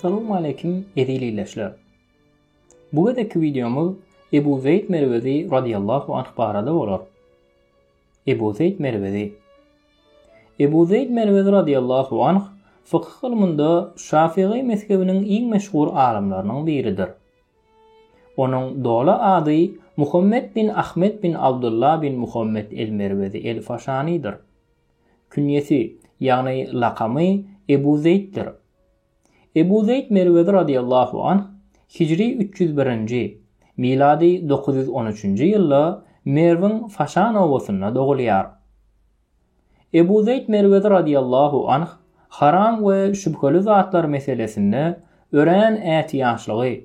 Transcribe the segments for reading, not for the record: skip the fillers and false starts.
Essalawmaleýkim eziz ildeşler. Bu gezekki wideomyz Ebu Zeýd Merwezi radyýallahu anh barada bolar. Ebu Zeýd Merwezi Ebu Zeýd Merwezi radyýallahu anh fykyh ylmynda Şafygy mezhebiniň iň meşhur alymlarynyň biridir. Onuň doly ady Muhammet bin Ahmet bin Abdylla bin Muhammet el-Merwezi el-Faşanydyr. Künýesi, ýagny lakamy Ebu Zeýddir. Ebu Zeýd Merwezi razyýallahu anh hijri 301-nji, milady 913-nji ýylda Merwiň Faşan obasynda dogulýar. Ebu Zeýd Merwezi razyýallahu anh haram we şübheli zatlar meselesinde örän ätiýaçlygy,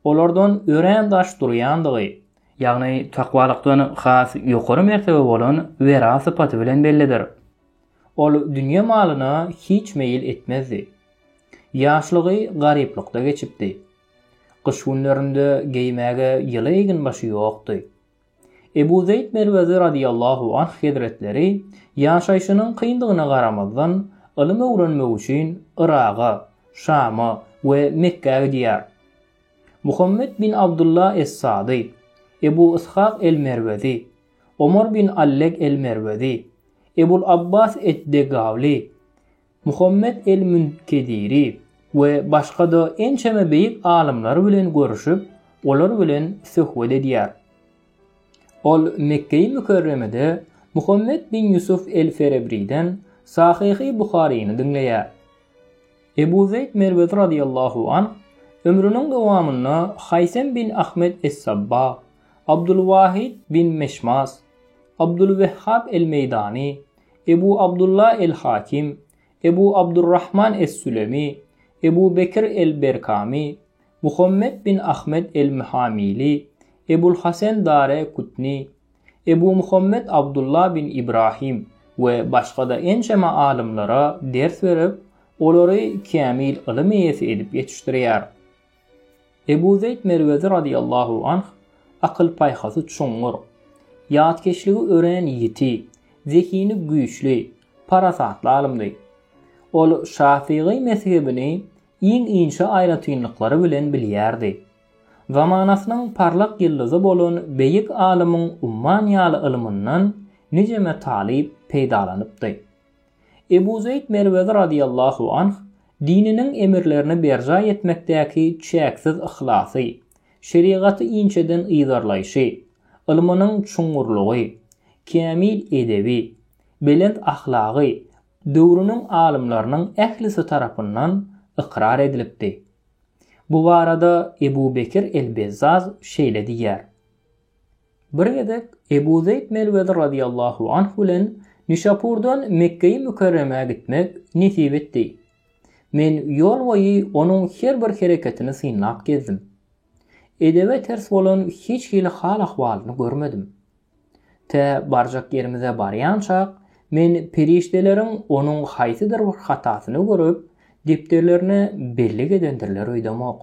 olardan örän daş durýandygy, ýagny takwalykdan has ýokary mertebe bolan wera sypaty bilen bellidir. Ol dünýe malyna hiç meýil etmezdi. Ýaşlygy garyplykda geçipdi. Gyş günlerinde geýmäge ýyly eginbaşy ýokdy. Ebu Zeýd Merwezi razyýallahu anh hezretleri ýaşaýşynyň kyndygyna garamazdan, ylym öwrenmek üçin Yraga, Şama we Mekgä gidýär. Muhammet bin Abdylla es-Sady, Ebu Yshak el-Merwezi, Omar bin Allek el-Merwezi, Ebul Abbas ed-Degawly, Muhammet el-Münkediri we başga-da ençeme beýik alymlar bilen görüşip, olar bilen söhbet edýär. Ol Mekgeýi Mükerremede Muhammet bin Ýusuf el-Ferebriden Sahyhy Buharyny diňleýär. Ebu Zeýd Merwezi razyýallahu anh ömrüniň dowamynda Haýsem bin Ahmet es-Sabbag, Abdulwahid bin Meşmas, Abdulwehhab el-Meýdany, Ebu Abdulla el-Hakim, Ebu Abdurrahman es-Sülemi, Ebu Bekr el-Berkamy, Muhammet bin Ahmet el-Muhamili, Ebul-Hasen Dare Kutni, Ebu Muhammet Abdulla bin Ibrahim we başga-da ençeme alymlara ders berip, olary kämil ylym eýesi edip ýetişdirýär. Ebu Zeýd Merwezi razyýallahu anh akyl-paýhasy çuňňur, ýatkeşligi örän ýiti, zehini güýçli, parasatly alymdy. Ol şafygy mezhebini iň inçe aýratynlyklary bilen bilýärdi. Zamanasynyň parlak ýyldyzy bolan beýik alymyň umman ýaly ylmyndan nijeme talyp peýdalanypdy. Ebu Zeýd Merwezi razyýallahu anh dininiň emirlerini berjaý etmekdäki çäksiz yhlasy, şerigaty inçeden yzarlaýşy, ylmynyň çuňňurlygy, kämil edebi, belent ahlagy döwrüniň alymlarynyň ählisi tarapyndan ykrar edilipdi. Bu barada Ebu Bekir el-Bezzaz şeýle diýýär. Bir gezek Ebu Zeýd Merwezi razyýallahu anh bilen Nişapurdan Mekgeýi Mükerremä gitmek nesip etdi. Men ýol boýy onuň her bir hereketini synlap gezdim. Edebe ters bolan hiç hili hal-ahwalyny görmedim. Tä barjak ýerimize barýançak, men perişdeleriň onuň haýsydyr bir hatasyny görüp, depderlerine bellik edendirler öýdemok.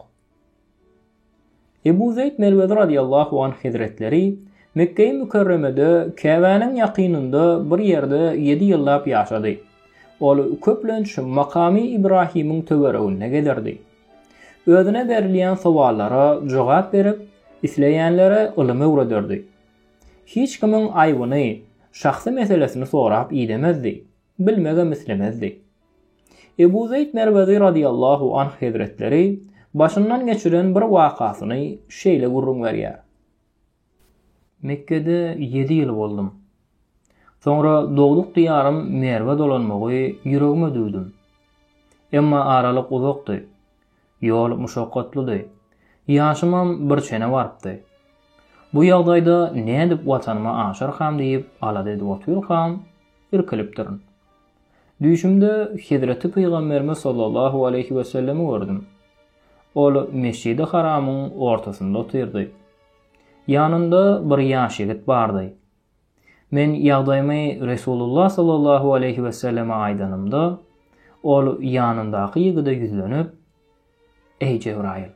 Ebu Zeýd Merwezi razyýallahu anh hezretleri Mekgeýi Mükerremede Käbäniň ýakynynda bir ýerde ýedi ýyllap ýaşady. Ol köplenç Makamy Ibrahimiň töwereginde gezerdi. Özüne berilýän sowallara jogap berip, isleýänlere ylym öwrederdi. Hiç kimiň aýbyny, şahsy meselesini sorap idemezdi. Bilmegem islemezdi. Ebu Zeýd Merwezi razyýallahu anh hezretleri başyndan geçiren bir wakasyny şeýle gürrüň berýär. Mekgede ýedi ýyl boldum. Soňra dogduk diýarym Merwe dolanmagy ýüregime düwdüm. Emma aralyk uzakdy. Ýol muşakgatlydy. Ýaşymam bir çene barypdy. Bu ýagdaýda nädip watanyma aşarkam diýip alada edip otyrkam, irkilipdirin. Düýşümde hezreti Pygamberimiz sallallahu aleýhi wesellemi gördüm. Ol Mesjidi Haramyň ortasynda otyrdy. Ýanynda bir ýaş ýigit bardy. Men ýagdaýymy Resulullah sallallahu aleýhi weselleme aýdanymda, ol ýanyndaky ýigide ýüzlenip, Eý Jebraýyl!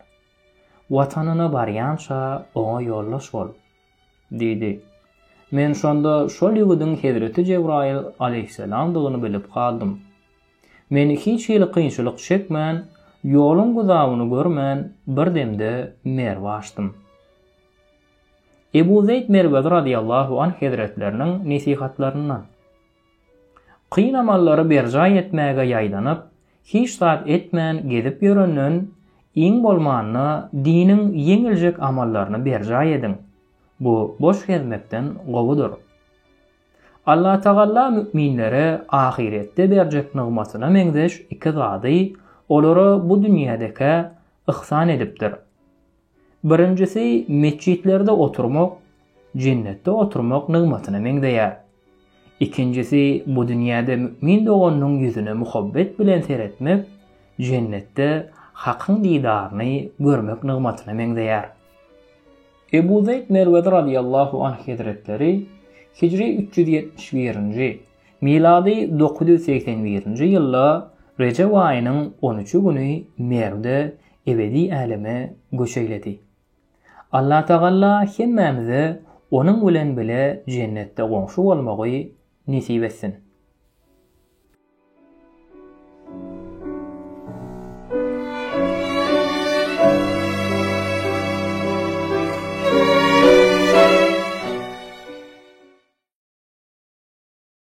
Watanyna barýança oňa ýoldaş bol! Diýdi. Men şonda şol ýigidiň hezreti Jebraýyl aleýhissalamdygyny bilip galdym. Men hiç hili kynçylyk çekmän, Ýoluň güzabyny görmän bir demde Merwe aşdym. Ebu Zeýd Merwezi razyýallahu anh hezretleriniň nesihatlaryndan. Kyn amallary berjaý etmäge ýaýdanyp, hiç zat etmän gezip ýörenden, iň bolmanda diniň ýeňiljek amallaryny berjaý ediň. Bu boş gezmekden gowudyr. Allatagalla müminlere ahyretde berjek nygmatyna meňzeş iki zady olara bu dünýädekä yhsan edipdir. Birinjisi metjitlerde oturmak jennetde oturmak nygmatyna meňzeýär. Ikinjisi bu dünýäde mümin doganynyň ýüzüne muhabbet bilen seretmek jennetde Hakyň didaryny görmek nygmatyna meňzeýär. Ebu Zeýd Merwezi razyýallahu anh hezretleri hijri 371-nji, milady 981-nji ýylda Rejep aýynyň on üçi güni Merwde ebedi äleme göç eýledi. Allatagalla hemmämize onuň bilen bile jennetde goňşy bolmagy nesip etsin.